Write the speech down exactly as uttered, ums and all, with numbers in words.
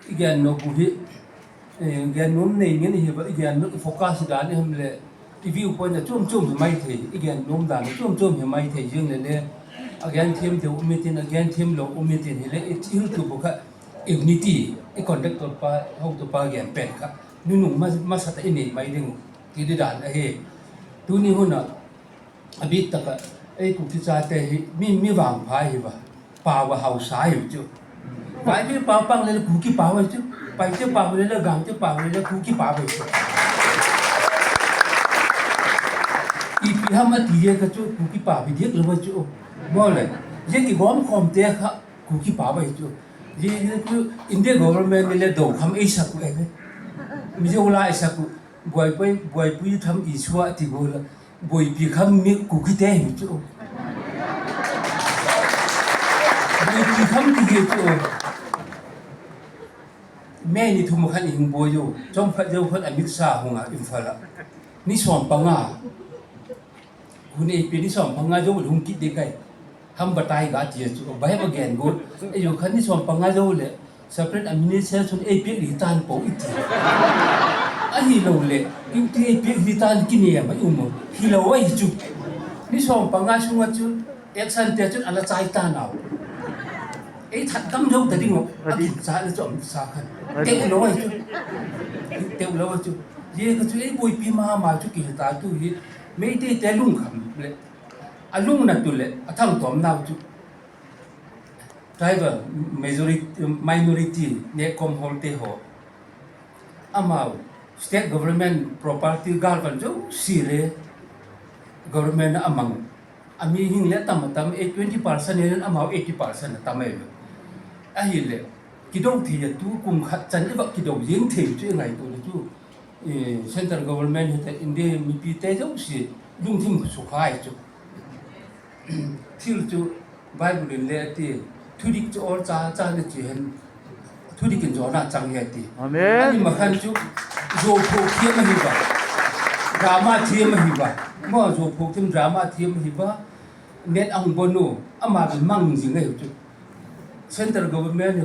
I gen nom bu hi, eh, gen nom nei ngen hi ba, i gen nom focus dan hi ham le, i view point a chom chom hi mai thei, i gen nom dan a chom chom hi mai thei jing le le, a gen them thei um tin, a gen them lou um tin hi le, i thil tu bu kha, unity, i conduct to pa, how to pa gen pen kha, nunung ma, ma sa ta i nei mai ding, ti di dan a hi. Tuni hun a, A bit taka, ei Kuki chate hi, mi, mi vangpha hi va, pao va hausa hi chu. Vaipi pao pang le Kuki pao hi chu. Paite pao le, Gangte pao le Kuki pao hi chu. Ipi ham ati e ka chu Kuki pao hi diak lou hi chu. Mo le, je kigom khom te kha Kuki pao hi chu. Je, je chu India government le do kham ei sa ku e. Mi je ula ei sa ku. Buaipui, buaipui tham i sua ti go la. Buaipi kham mi Kuki te hi chu. Buaipi kham ti hi chu. May ni thum khan i hung boi u. Chomkhat jou khan Amit Shah hung a Imphal a. Ni som panga. Hun eipi ni som panga jou hung kit ding kai. Ham batai ga ti chu. Bai ba gen go. Ei jou khan ni som panga jou le. Separate administration ei pek hi tan po i ti. Ahi lou le, i ti ei pek hi tan kini a mai um. Hi lou ai chu. Ni som panga sunga chu, action te chu ala chai tan au. Ei that kam jou ta ding o. A ki cha le chu Amit Shah khan. Te lou ai chu. Te lou ai chu. Ye ka chu ei buaipi mama chu ki ta tu hi. Meitei te lungkham le. A lungna tu le, a thangtom nau chu. Tribal majority, minority, nekom holte ho. Amau, state government property gal van jouse le, government a mang. Ami hing le tam tam, eh, twenty percent le amau eighty percent tam e. Ahi le, kidou thi ya tu kum khat chan i va kidou jing thei chu i ngaito le chu. Eh, central government hi te India mipi te jouse, lungthim sukha ai chu. Thil chu Bible in le ati, thudik chu ol cha cha le chi hen, thudik in jona chang hi ati. Amen. Ani ma khan chu, jo pho thiam ahi ba, drama thiam ahi ba, mo jo pho thiam drama thiam ahi ba, net ang bonu, ama bin mang jing ahi chu. Central government